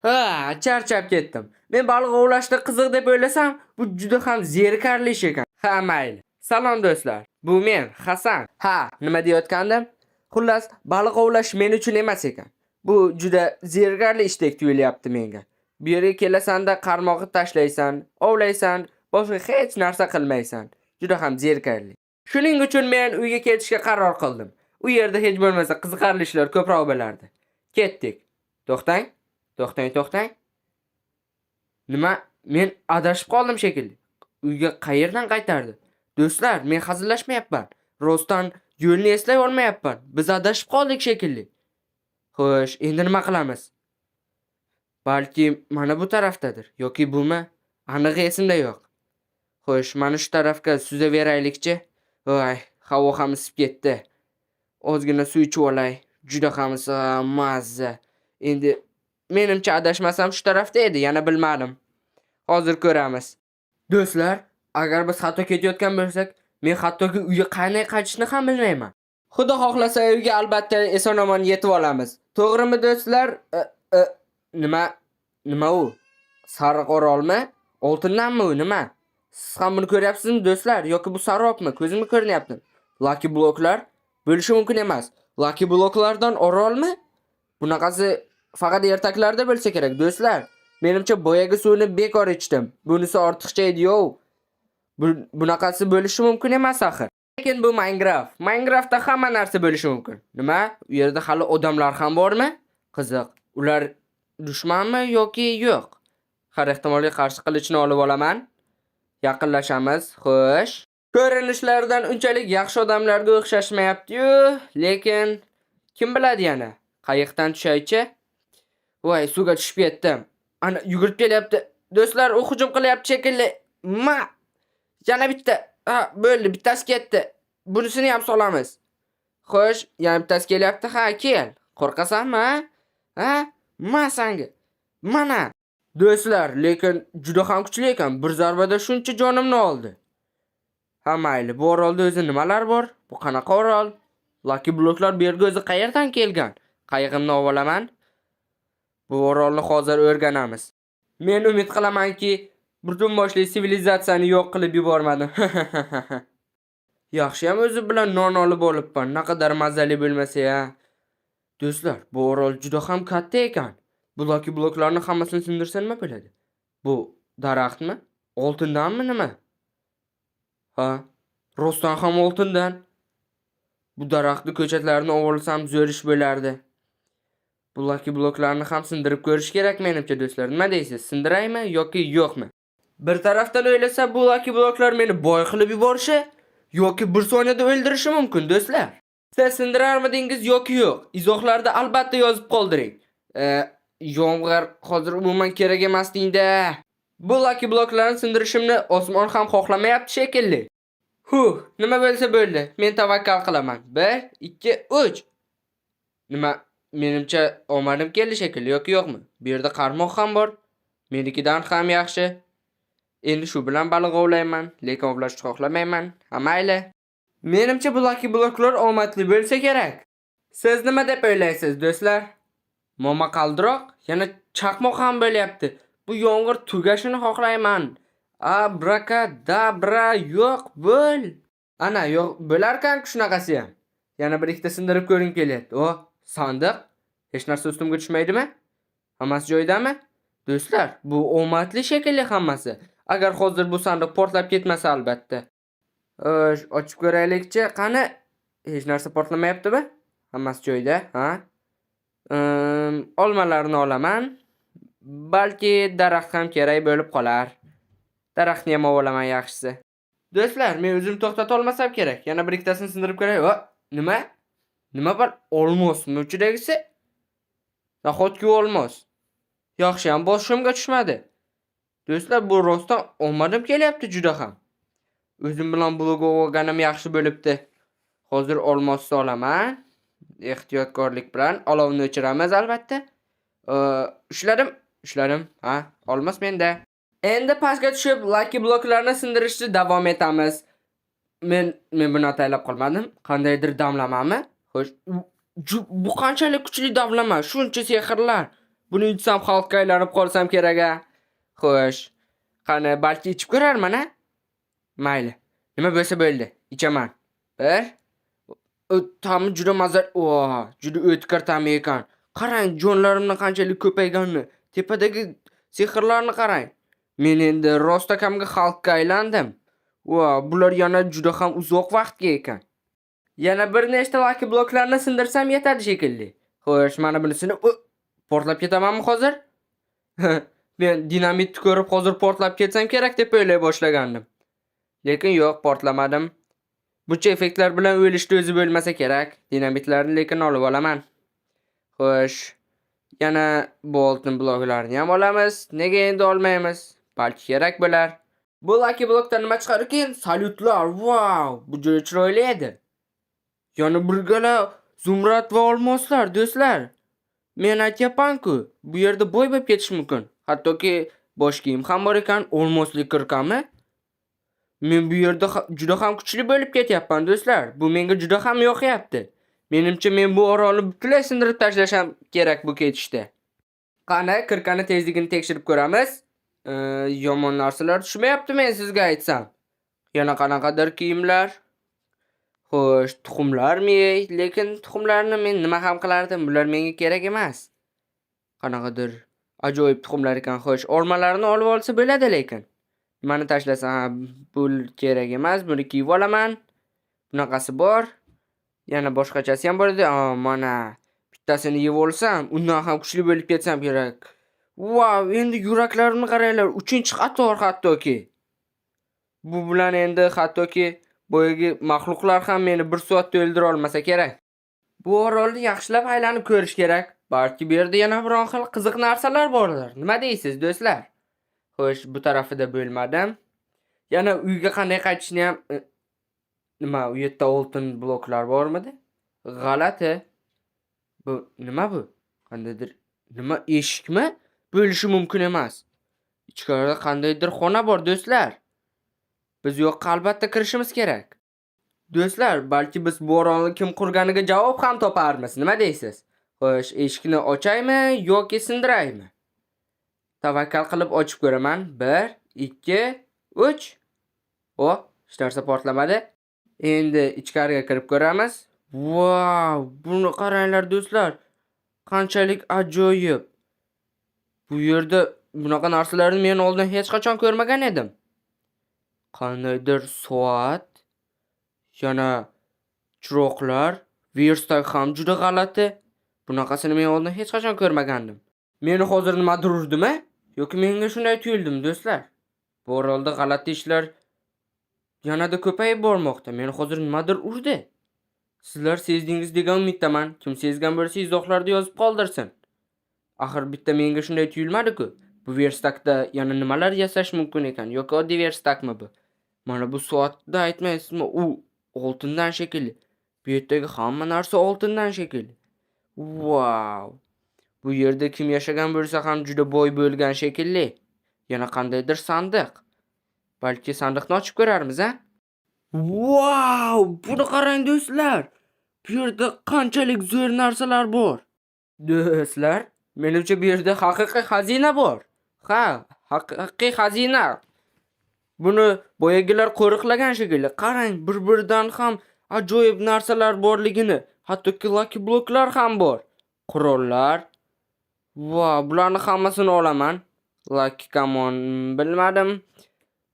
Ha, charchab ketdim. Men baliq ovlashni qiziq deb o'ylasam, bu juda ham zerikarli ish ekan. Ha, mayli. Salom do'stlar. Bu men, Hasan. Ha, nima deyotgandim? Xullas, baliq ovlash men uchun emas ekan. Bu juda zerikarli ishdek tuyulyapti menga. Bu yerga kelasanda qarmog'ni tashlaysan, ovlaysan, boshqa hech narsa qilmaysan. Juda ham zerikarli. Shuning uchun men uyga ketishga qaror qildim. U yerda hech bo'lmasa qiziqarli ishlar ko'proq bo'lardi. Ketdik. To'xtang. To'xtang, to'xtang. Nima? Men adashib qoldim shekilli. Uyga qayerdan qaytardi? Do'stlar, men hazillashmayapman. Rostdan yo'lni eslay olmayapman. Biz adashib qoldik shekilli. Xo'sh, endi nima qilamiz? Balki mana bu tarafdadir yoki bumi? Anig'i esimda yo'q. Xo'sh, mana shu tarafga suzaveraylikchi. Voy, havo ham isib ketdi. Ozgina suv ichib olay. Juda ham issiq, mazza. Endi menimcha adashmasam shu tarafda edi, yana bilmadim. Hozir ko'ramiz. Do'stlar, agar biz xato ketayotgan bo'lsak, men hattoki uyga qanday qaytishni ham bilmayman. Xudo xohlasa uyga albatta eson-omon yetib olamiz. To'g'rimi do'stlar? E, e, nima? Nima u? Sariq orolmi? Oltindanmi u nima? Siz ham buni ko'ryapsizmi do'stlar yoki bu sarobmi? Ko'zimga ko'rinyapti. Lucky bloklar bo'lishi mumkin emas. Lucky bloklardan orolmi? Bunaqasi faqat ertaklarda bo'lsa kerak do'stlar. Menimcha boyagi suvni bekor ichdim. Bunisi ortiqcha edi-yo'q. Bunaqasi bo'lishi mumkin emas axir. Lekin bu Minecraft. Minecraftda hamma narsa bo'lishi mumkin. Nima? U yerda hali odamlar ham bormi? Qiziq. Ular dushmanmi yoki yo'q? Har ehtimolga qarshi qilichni olib olaman. Yaqinlashamiz. Xo'sh. Ko'rinishlaridan unchalik yaxshi odamlarga o'xshashmayapti-yu, lekin kim biladi yana? Qayiqdan tushaychi. Voy, suvga tushib ketdim. Ana yugurib kelyapti. Do'stlar, u hujum qilyapti shekilli. Ma! Yana bitta. Ha, bo'ldi, bittasi ketdi. Bunisini ham solamiz. Xo'sh, yana bittasi kelyapti. Ha, kel. Qo'rqasanmi, ha? Ha? Ma sanga. Mana. Do'stlar, lekin juda ham kuchli ekan. Bir zarbada shuncha jonimni oldi. Ha, mayli, bu orolda o'zi nimalar bor? Bu qanaqa orol? Lucky bloklar bu yerga o'zi qayerdan kelgan? Qayig'imni olib olaman. Bu orolni hozir o'rganamiz. Men umid qilamanki, butun boshli sivilizatsiyani yo'q qilib yubormadim. Yaxshiyam o'zi bilan non olib olibman. Naqadar mazali bo'lmasa-ya. Do'stlar, bu orol juda ham katta ekan. Bu lucky bloklarni hammasini sindirsa nima bo'ladi? Bu daraxtmi? Oltindanmi nima? Ha, rostdan ham oltindan. Bu daraxtni ko'chatlarini olsam zo'r ish bo'lardi. Bu lucky bloklarni ham sindirib ko'rish kerak menimcha do'stlar. Nima deysiz? Sindiraymi yoki yo'qmi? Bir tarafdan o'ylasa bu lucky bloklar meni boy qilib yuborishi yoki bir soniyada o'ldirishi mumkin do'stlar. Siz sindirarmidingiz yoki yo'q? Izohlarda albatta yozib qoldiring. Yomg'ir hozir umuman kerak emas dengda. Bu lucky bloklarni sindirishimni osmon ham xohlamayapti shekilli. Huh, nima bo'lsa bo'ldi. Men tavakkal qilaman. 1, 2, 3. Nima, menimcha omadim keldi shekilli yoki yo'qmi? Bu yerda qarmoq ham bor. Menikidan ham yaxshi. Endi shu bilan baliq ovlayman, lekin ovlashni xohlamayman. Ha, mayli. Menimcha bu lucky bloklar omadli bo'lsa kerak. Siz nima deb o'ylaysiz, do'stlar? Momaqaldiroq, yana chaqmoq ham bo'lyapti. Bu yomg'ir tugashini xohlayman. Abrakadabra yo'q bo'l. Ana, yo'q bo'larkan shunaqasi ham. Yana bir ikkita sindirib ko'rgim kelyapti. O, sandiq. Hech narsa ustimga tushmaydimi? Hammasi joyidami? Do'stlar, bu omadli shekilli hammasi. Agar hozir bu sandiq portlab ketmasa albatta. Xo'sh, ochib ko'raylikchi. Qani? Hech narsa portlamayaptimi? Hammasi joyida, ha? Olmalarni olaman. Balki daraxt ham kerak bo'lib qolar. Daraxtni ham olaman yaxshisi. Do'stlar, men o'zim to'xtata olmasam kerak. Yana bir ikkitasini sindirib ko'ray. O, nima? Nima bor? Olmosmi ichidagisi? Nahotki olmos? Yaxshiyam boshimga tushmadi. Do'stlar, bu rostdan omadim kelyapti juda ham. O'zim bilan blok olganim yaxshi bo'libdi. Hozir olmosni olaman. Ehtiyotkorlik bilan olovni o'chiramiz albatta. Ushladim, ushladim. Ha, olmos menda. Endi pastga tushib lucky bloklarni sindirishni davom etamiz. Men buni ataylab qolmadim. Qandaydir damlamami? Xo'sh, bu qanchalik kuchli damlama? Shuncha sehrlar. Buni ichsam Xalkka aylanib qolsam kerak a. Xo'sh, qani, balki ichib ko'rarman a? Mayli. Nima bo'lsa bo'ldi. Ichaman. Bir. Ta'mi juda maza, o, juda o'tkir ta'mi ekan. Qarang, jonlarimni qanchalik ko'payganini. Tepadagi sehrlarni qarang. Men endi rostakamga Xalkka aylandim. Va bular yana juda ham uzoq vaqtga ekan. Yana bir nechta lucky bloklarni sindirsam yetadi shekilli. Xo'sh, mana bunisini portlab ketamanmi hozir? Men dinamitni ko'rib hozir portlab ketsam kerak deb o'ylay boshlagandim. Lekin yo'q, portlamadim. Buncha effektlar bilan o'lishni o'zi bo'lmasa kerak. Dinamitlarni lekin olib olaman. Xo'sh, yana bu oltin bloklarni ham olamiz. Nega endi olmaymiz? Balki kerak bo'lar. Bu lucky blokdan nima chiqar ekan? Salyutlar. Vau, bu juda chiroyli edi. Yana bir gala zumrad va olmoslar, do'stlar. Men aytyapman-ku, bu yerda boy bo'lib ketish mumkin. Hattoki bosh kiyim ham bor ekan, olmosli kirkami? Men bu yerda juda ham kuchli bo'lib ketyapman, do'stlar. Bu menga juda ham yoqyapti. Menimcha, men bu orolni butunlay sindirib tashlasham kerak bu ketishda. Qani, kirkani tezligini tekshirib ko'ramiz. Yomon narsalar tushmayapti, men sizga aytsam. Yana qanaqadir kiyimlar. Xo'sh, tuxumlarmi? Lekin tuxumlarni men nima ham qilardim? Bular menga kerak emas. Qanaqadir ajoyib tuxumlar ekan. Xo'sh, olmalarni olib olsa bo'ladi lekin. Nimani tashlasam, ha, bu kerak emas, buni kiyib olaman. Bunaqasi bor. Yana boshqachasi ham bor edi. A, mana bittasini yeb olsam, undan ham kuchli bo'lib ketsam kerak. Vau, endi yuraklarimni qaranglar, 3-qator hattoki. Bu bilan endi hattoki boyagi maxluqlar ham meni bir soatda o'ldira olmasa kerak. Bu orolni yaxshilab aylanib ko'rish kerak. Balki bu yerda yana biron xil qiziq narsalar bordir. Nima deysiz, do'stlar? Xo'sh, bu tarafida bo'lmadim. Yana uyga qanday qaytishni ham nima, u yerda oltin bloklar bormidi? G'alati. Bu nima bu? Qandaydir nima, eshikmi? Bo'lishi mumkin emas. Ichkarida qandaydir xona bor, do'stlar. Biz u yoqqa albatta kirishimiz kerak. Do'stlar, balki biz bu orolni kim qurganiga javob ham toparmiz. Nima deysiz? Xo'sh, eshikni ochaymi yoki sindiraymi? Tavakkal qilib ochib ko'raman. 1, 2, 3. O, hech narsa portlamadi. Endi ichkariga kirib ko'ramiz. Vau, buni qaranglar, do'stlar. Qanchalik ajoyib. Bu yerda bunaqa narsalarni men oldin hech qachon ko'rmagan edim. Qandaydir soat, yana chiroqlar, versak ham juda g'alati. Bunaqasini men oldin hech qachon ko'rmagandim. Meni hozir nimadir urdimi? Yoki menga shunday tuyuldimi, do'stlar? Bu orolda g'alati ishlar yanada ko'payib bormoqda. Meni hozir nimadir urdi. Sizlar sezdingiz degan umiddaman. Kim sezgan bo'lsa, izohlarda yozib qoldirsin. Axir bitta menga shunday tuyulmadi-ku. Bu verstakda yana nimalar yasash mumkin ekan yoki oddiy verstakmi bu? Mana bu soatni aytmaysizmi? U oltindan shekilli. Bu yerdagi hamma narsa oltindan shekilli. Vau! Bu yerda kim yashagan bo'lsa ham juda boy bo'lgan shekilli. Yana qandaydir sandiq. Balki sandiqni ochib ko'rarmiz, a? Vau! Buni qarang, do'stlar. Bu yerda qanchalik zo'r narsalar bor. Do'stlar, menimcha, bu yerda haqiqiy xazina bor. Ha, haqiqiy xazina. Buni boyagilar qo'riqlagan shekilli. Qarang, bir-biridan ham ajoyib narsalar borligini. Hattoki lucky bloklar ham bor. Qurollar. Va bularni hammasini olaman. Lucky kamon bilmadim.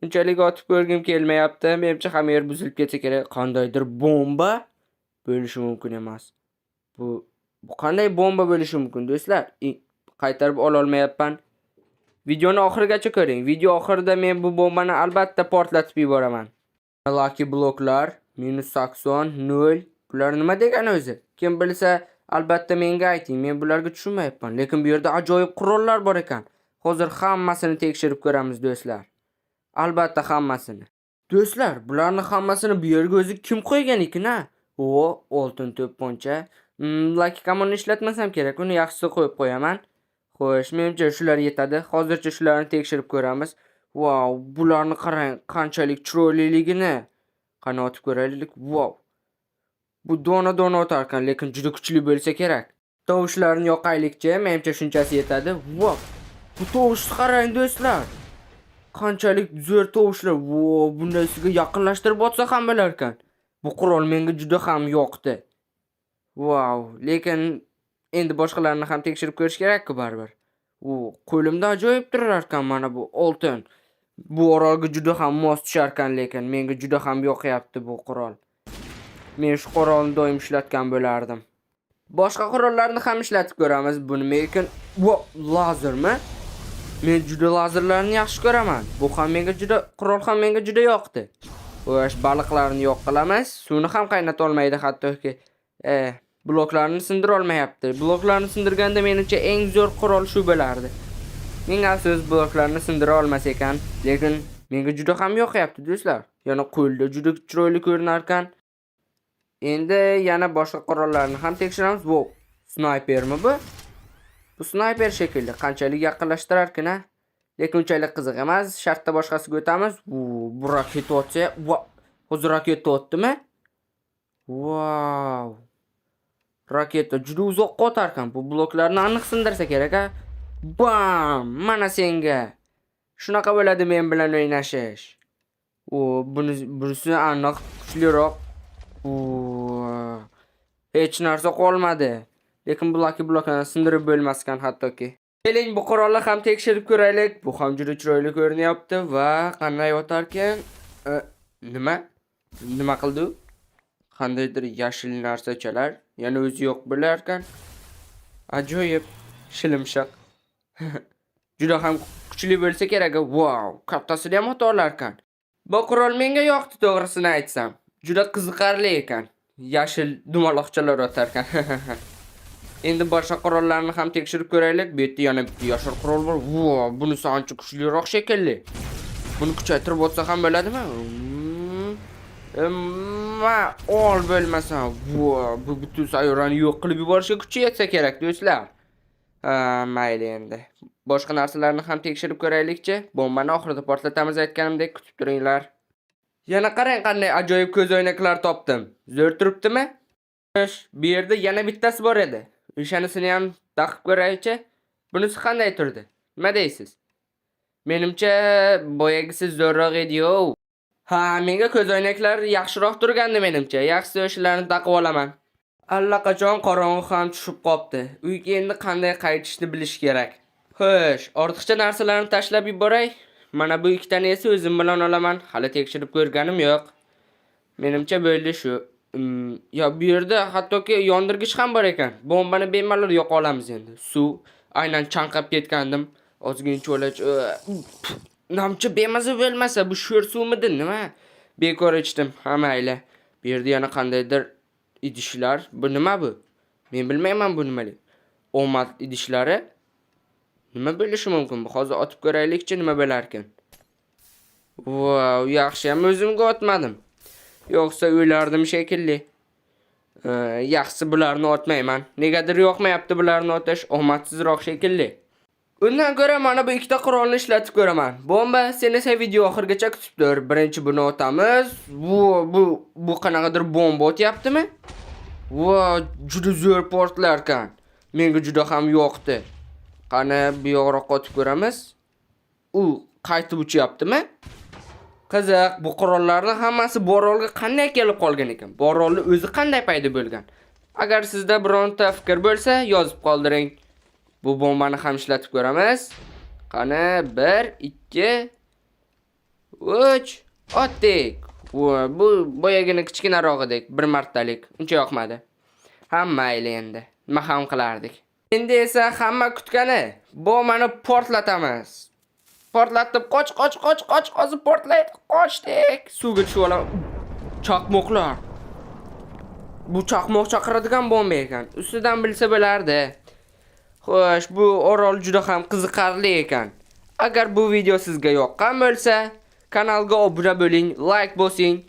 Unchalik otib ko'rgim kelmayapti. Menimcha, hamma yer buzilib ketsa kerak. Qandaydir bomba bo'lishi mumkin emas. Bu qanday bomba bo'lishi mumkin, do'stlar? Qaytarib ololmayapman. Videoni oxirigacha ko'ring. Video oxirida men bu bombani albatta portlatib yuboraman. Lucky bloklar minus 80 0. Bular nima degani o'zi? Kim bilsa, albatta menga ayting. Men bularga tushunmayapman. Lekin bu yerda ajoyib qurollar bor ekan. Hozir hammasini tekshirib ko'ramiz, do'stlar. Albatta hammasini. Do'stlar, bularni hammasini bu yerga o'zi kim qo'ygan ekan, a? O, oltin to'pponcha. Lucky kamonni ishlatmasam kerak. Uni yaxshisi qo'yib qo'yaman. Xo'sh, menimcha, shular yetadi. Hozircha shularni tekshirib ko'ramiz. Vau, bularni qarang, qanchalik chiroyliligini. Qani, otib ko'raylik. Vau. Bu dona-dona otar ekan, lekin juda kuchli bo'lsa kerak. Tovushlarni yoqaylikchi, menimcha shunchasi yetadi. Vau! Bu tovushni qarang, do'stlar. Qanchalik zo'r tovushlar. Vo, bundaysiga yaqinlashtirib otsa ham bo'larkan. Bu qurol menga juda ham yoqdi. Vau, lekin endi boshqalarini ham tekshirib ko'rish kerak-ku baribir. U qo'limda ajoyib turar ekan mana bu oltin. Bu orolga juda ham mos tusharkan, lekin menga juda ham yoqyapti bu qurol. Men shu qurolni doim ishlatgan bo'lardim. Boshqa qurollarni ham ishlatib ko'ramiz. Bu nima ekan? Vo, lazermi? Men juda lazerlarni yaxshi ko'raman. Bu ham menga juda qurol ham menga juda yoqdi. Xo'sh, baliqlarni yo'q qilamiz. Suvni ham qaynata olmaydi hattoki. Bloklarni sindira olmayapti. Bloklarni sindirganda menimcha eng zo'r qurol shu bo'lardi. Ming afsus, bloklarni sindira olmas ekan, lekin menga juda ham yoqyapti, do'stlar. Yana qo'lda juda chiroyli ko'rinar ekan. Endi yana boshqa qurollarni ham tekshiramiz. Bu snaypermi bu? Bu snayper shekilli. Qanchalik yaqinlashtirarkin, a? Lekin unchalik qiziq emas. Shartta boshqasiga o'tamiz. Bu raketa otsa, va hozir raketa otdimi? Vau. Raketa juda uzoqqa otarkan. Bu bloklarni aniq sindirsa kerak, a? Bam! Mana senga. Shunaqa bo'ladi men bilan o'ynashish. U bunisi aniq kuchliroq. U hech narsa qolmadi. Lekin bu lucky bloklarni sindirib bo'lmaskan hattoki. Keling, bu qurolni ham tekshirib ko'raylik. Bu ham juda chiroyli ko'rinyapti va qanday otarkan? Nima? Nima qildi u? Qandaydir yashil narsachalar yana o'zi yo'q bo'larkan. Ajoyib shilimshiq. Juda ham kuchli bo'lsa kerak. Vau, kattasini ham ota olarkan. Bu qurol menga yoqdi, to'g'risini aytsam. Juda qiziqarli ekan. Yashil dumaloqchalar otarkan. Endi boshqa qurollarni ham tekshirib ko'raylik. Bu yerda yana bitta yashil qurol bor. Vo, bunisi ancha kuchliroq shekilli. Buni kuchaytirib otsa ham bo'ladimi? Ma, ol bo'lmasa. Vo, bu butun sayyorani yo'q qilib yuborishga kuchi yetsa kerak, do'stlar. Ha, mayli endi. Boshqa narsalarni ham tekshirib ko'raylikchi. Bombani oxirida portlatamiz aytganimdek, kutib turinglar. Yana qarang, qanday ajoyib ko'zoynaklar topdim. Zo'r turibdimi? Xo'sh, bu yerda yana bittasi bor edi. O'shanisini ham taqib ko'raychi. Bunisi qanday turdi? Nima deysiz? Menimcha boyagisi zo'rroq edi-yu. Ha, menga ko'zoynaklar yaxshiroq turgandi menimcha. Yaxshisi o'shalarni taqib olaman. Allaqachon qorong'i ham tushib qopti. Uyga endi qanday qaytishni bilish kerak. Xo'sh, ortiqcha narsalarni tashlab yuboray. Mana bu ikkitani esa o'zim bilan olaman. Hali tekshirib ko'rganim yo'q. Menimcha bo'ldi shu. Ya bu yerda hattoki yondirgich ham bor ekan. Bombani bemalol yoqa olamiz endi. Suv aynan chanqab ketgandim. Ozgina ichib olach. Namcha bemaza bo'lmasa, bu sho'r suvmidi nima? Bekor ichdim. Ha, mayli. Bu yerda yana qandaydir idishlar. Bu nima bu? Men bilmayman bu nimalik. Omad idishlari. Nima bo'lishi mumkin bu? Hozir otib ko'raylikchi, nima bo'larkan. Vau, yaxshiyam o'zimga otmadim. Yo'qsa o'lardim shekilli. Yaxshisi bularni otmayman. Negadir yoqmayapti bularni otish, omadsizroq shekilli. Undan ko'ra mana bu ikkita qurolni ishlatib ko'raman. Bomba, sen esa video oxirigacha kutib tur. Birinchi buni otamiz. Bu qanaqadir bomba otyaptimi? Va juda zo'r portlarkan. Menga juda ham yoqdi. Qani, bu yoqroqqa otib ko'ramiz. U qaytib uchyaptimi? Qiziq, bu qurollarni hammasi bu orolga qanday kelib qolgan ekan? Bu orolni o'zi qanday paydo bo'lgan? Agar sizda bironta fikr bo'lsa, yozib qoldiring. Bu bombani ham ishlatib ko'ramiz. Qani, 1, 2, 3, otdik. Va bu boyagini kichkinarog'idek, bir martalik. Uncha yoqmadi. Ha, mayli endi. Nima ham qilardik? Endi esa hamma kutgani, bombani portlatamiz. Portlatib, qoch, qoch, qoch, qoch, hozir portlaydi. Qochdik. Suvga tushib olaman. Chaqmoqlar. Bu chaqmoq chaqiradigan bomba ekan. Ustidan bilsa bo'lardi. Xo'sh, bu orol juda ham qiziqarli ekan. Agar bu video sizga yoqqan bo'lsa, kanalga obuna bo'ling, like bosing.